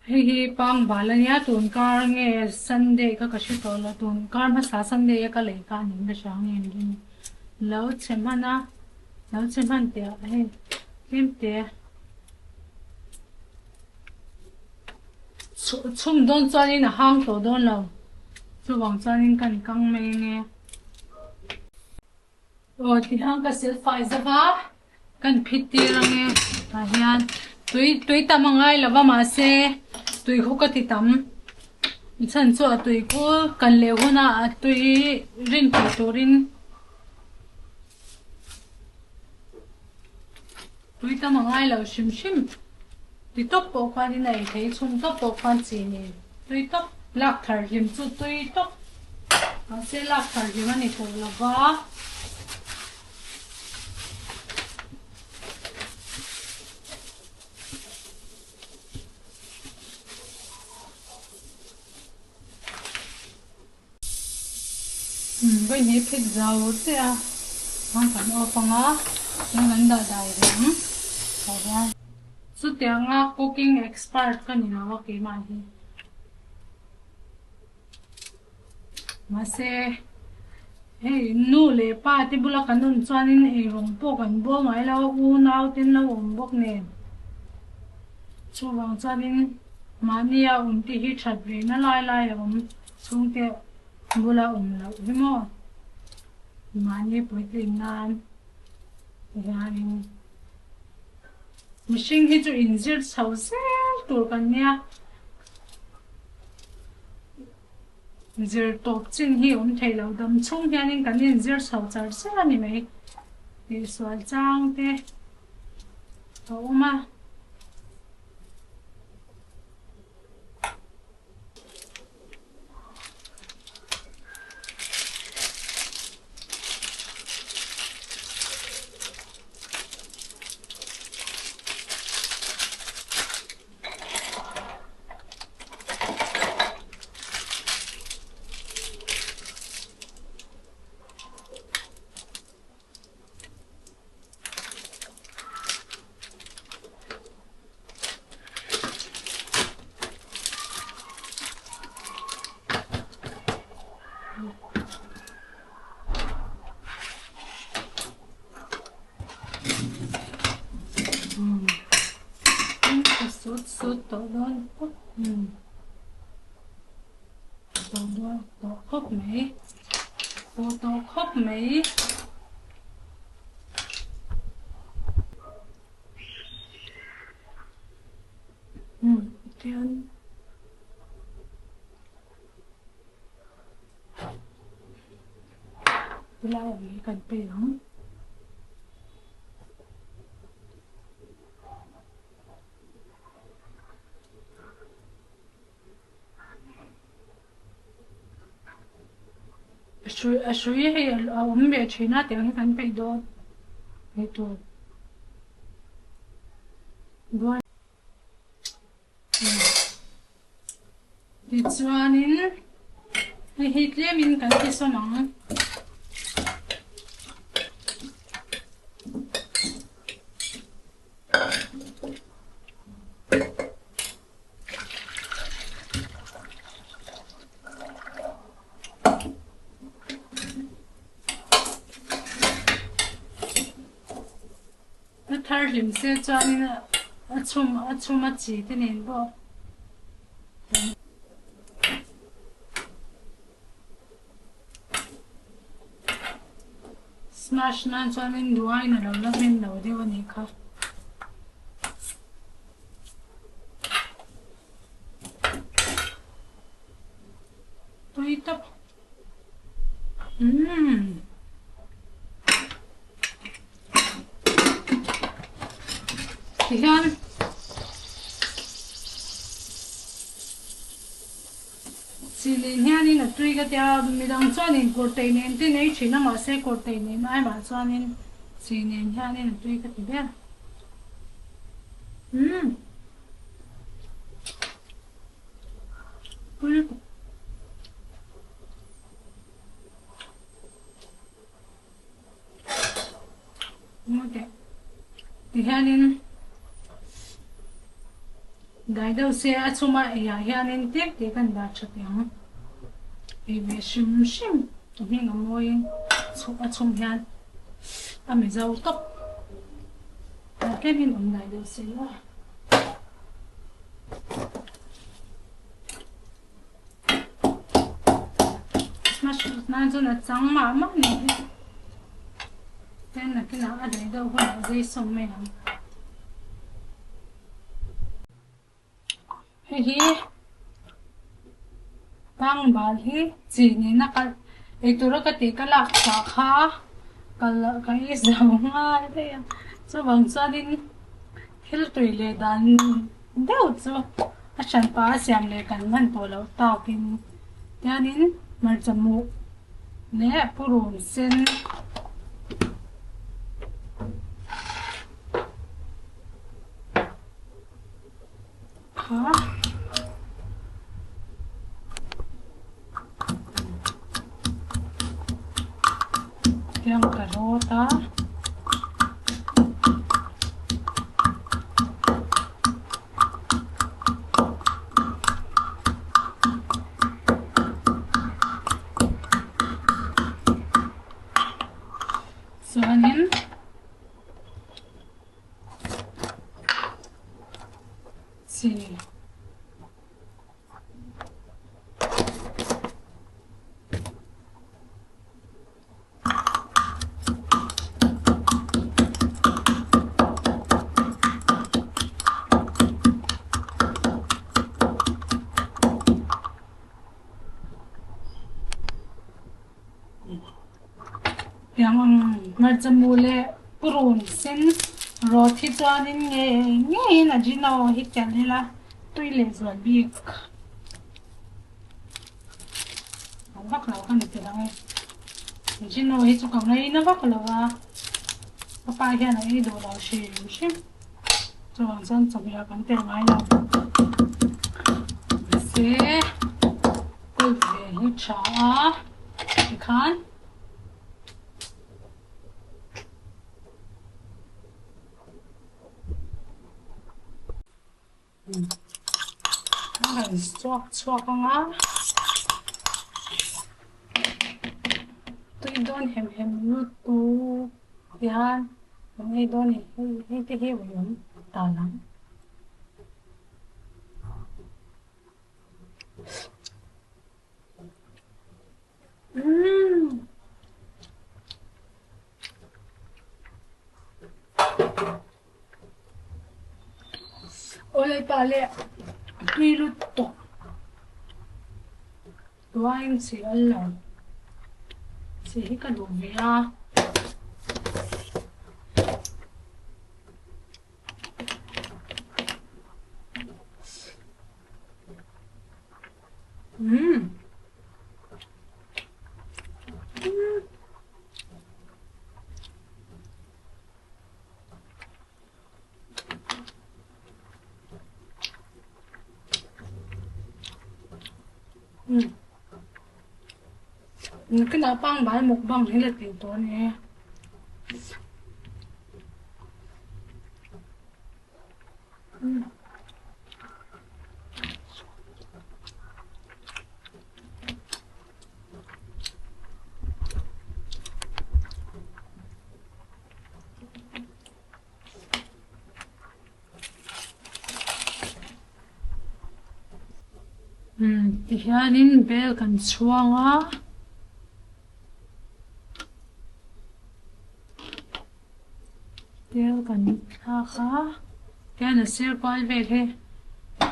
Hei hi pangbal a nia tun kar nge Sunday kha ka hre tawh lo tun kar hmasa Sunday a ka lei kha a nih ka hria ang em rin lo chhe hman a lo chhe hman teh ah hei tlem te chhum dawn chuanin a hang tawh dawn lo chuvang chuanin kan kang mai ange. Aw tihian ka sil fai zauh a kan phit tir ange tah hian tui tui tam a ngai lo va mahse tui khu ka ti tam chhan chu a tui khu kan leh hunah a tui rin theih turin tui tam a ngai lo hrim hrim ti tawp pawh khuanin a ei thei chhum tawp pawh khuan chi nen tui tawp lak thar hlim chu tui tawp mahse lak thar hlim a ni tawh lo va. Vawi hnih phit zau chiah a chuan kan off ang a chuan kan dah dai rih ang tah hian chutianga cooking expert ka ni lo a keimah hi mahse hei nu leh pa te bula kan awm chuanin eirawng pawh kan bawl ngai lo a unau te an lo awm bawk nen chuvang chuanin mahnia awm te hi that ve na lai lai a awm chhungte. Bula awm loh hi maw? Mahni puitlin nan hianin mihring hi chu inzir chho zel tur kan nia. Zir tawp chin hi awm thei lo dam chhung hianin kan inzir chho char char a ni mai. Tihsual chang te a awm a. Sut sut tawh dawn phawt tawh dawn tawh khawp mai tawh tawh khawp mai. Tian tilai ang hi kan pe ang. A hrui hei a awm ve thin a tiang hi kan peih dawn hei tur duai tichuanin hei hi tlemin kan ti sawm ang. A thar hlim se chuanin a chhum a chhum a chi te nen pawh smash nan chuanin duh aiin a lo la hnem lo deuh a nih kha. Tui tawp. Umm. Tihian chi nen hianin a tui ka tia midang chuanin kawrtei nen te nei thin a mahse kawrtei nen ai mah chuanin chi nen hianin a tui ka ti ber. Umm. Ti hianin. Dai deuh se a chhuma eiah hianin tlem te kan dah tha teh ang. Ei ve hrim hrim a hming a mawiin a chhum hian a mizo tawp. Tlemin awm dai deuh se la. Christmas nan chuan a chang mah mah ni hi. Chuan nakinah a daih deuh hunah zai sawm mai ang. Hei hi pangbal hi chi nena kal eitura ka tih ka lak chhuah kha kal ka ei zo nghal daih a chuvang chuanin thil tui leh dan deuh chu a hranpa a siam leh kan hman tawh loh takin tianin hmarcha muk leh purun sen. Kha tiang ka rawt a. Chuanin. Chi. Tiang ang hmarcha mu leh purun sen rawt hi chuanin ngei ngeiin ajino hi telh ila tui leh zual bik ang vak lo ka ni tel ang e. Ajino hi chu ka ngaina vak lo a, ka pa hian a ei duh lo hrim hrim. Chuvang chuan chawhmeh kan telh ngai lo. Mahse kawl ve hi tha a tikhan a han chhuak chhuak ang a tui dawn hem hem lutuk tihian kan ei dawn a ni hei hei te hi ui awm ta lang. Umm. Awle pa le tui lutuk tuain chi al lo chi hi ka duh ve a. Umm. Umm. Ka pangbal mukbang hi la tih tawh a ni e. Tihianin bel kan chhuang a. Tel kan thlak a tian a sir kual vel hi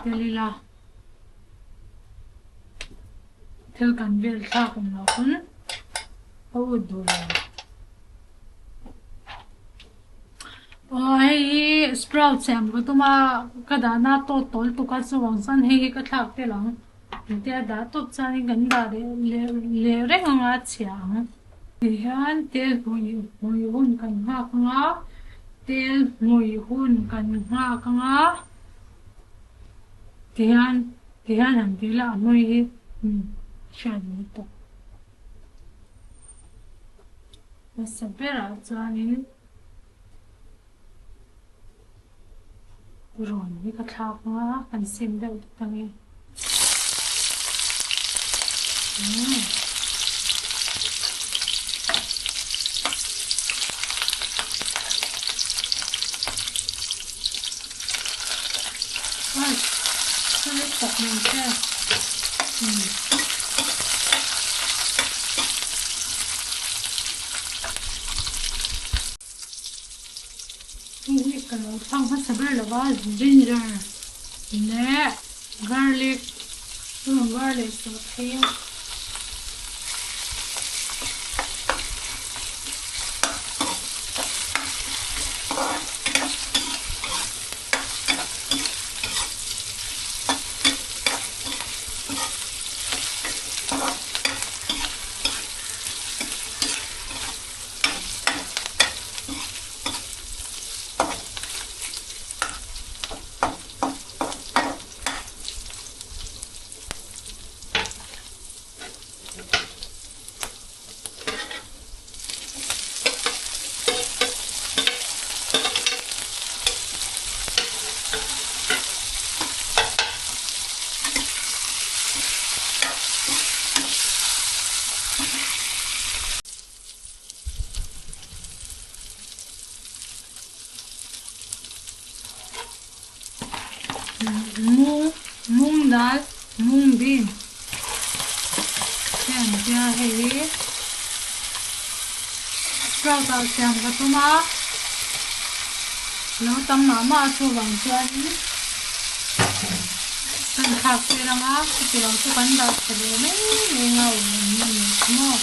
tel ila thil kan vel thlak awm loh pawn a ut duh lo. Aw hei hi sprout siam ka tum a ka dahna tawt tawl tuk a chuvang chuan hei hi ka thlak tel ang engtia dah tawp chuanin kan dah leh leh reng anga a chhia ang. Tihian tel hmui hmui hun kan nghak ang a, tel hmui hun kan nghak ang a, tihian tihian han tih ila a hmui hi hriat mai tawh. Hmasa berah chuanin. Rawn hi ka thlak ang a, kan sim deuh deuh ang e. Ai, chuli tawk mai che. Hei hi ka lo thlang hmasa ber lo va, ginger leh garlic rawng var leh sawh thei a. Mung mung dal mung bean te an tia hei hi sprout ah siam ka tum a lo tam mah mah a chuvang chuanin kan thlak tir ang a chuti lo chu kan dah chhe leh mai mai ang a awm ang a ni maw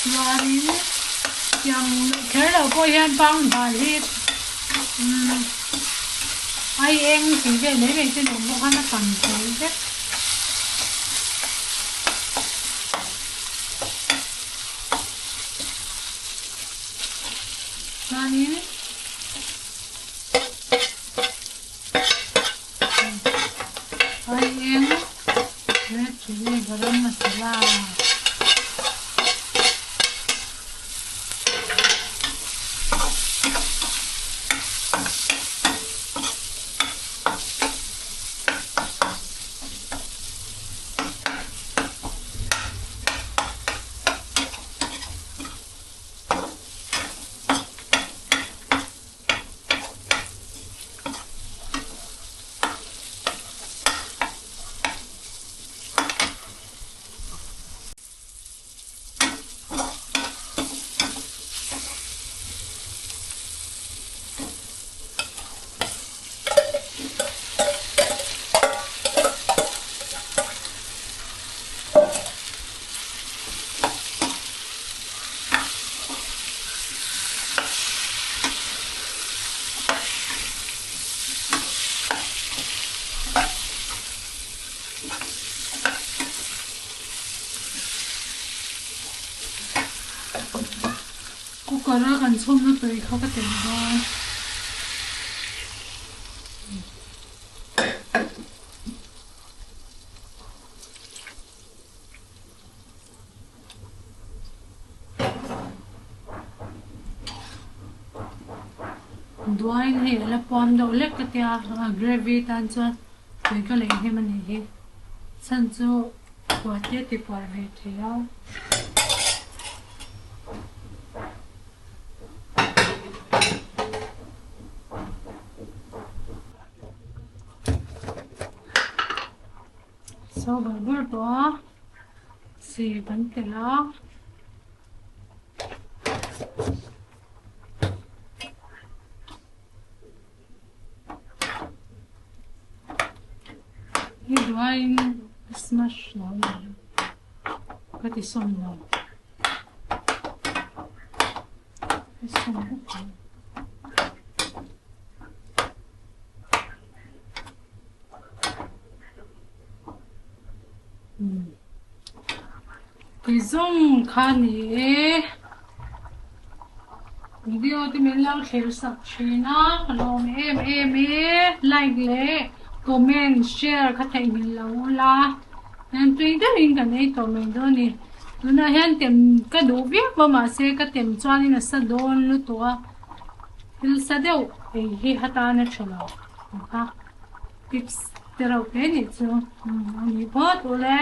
chuanin tiang kher lo pawh hian pangbal hi umm ai eng tih vel mai mai te nen pawh khan a tam thei vek. Chuanin ai eng red chilli garam masala. Cooker a kan chhumna tui kha ka telh dawn. Duain hei a la puam deuh lek ka tia a gravy tan chuan tui ka lei hnem a nih hi chhan chu puah te ti puah ve thei a. So ber ber tawh a si kan telh a. Hei duaiin smash lo a ni a ka ti sawm lo ka sawm vek lo. Ti zawng kha ni e. Video te min lo thlir sak thin a, ka lawm em em e. Like leh comment, share kha theihnghilh lo ula. Hian tui deuhin kan ei tawh mai dawn a ni. Tunah hian tem ka duh viau a mahse ka tem chuanin a sa dawn lutuk a. Thil sa deuh ei hi hatana tha lo. Ang kha tips te reuh te nih chu a ni phawt ule.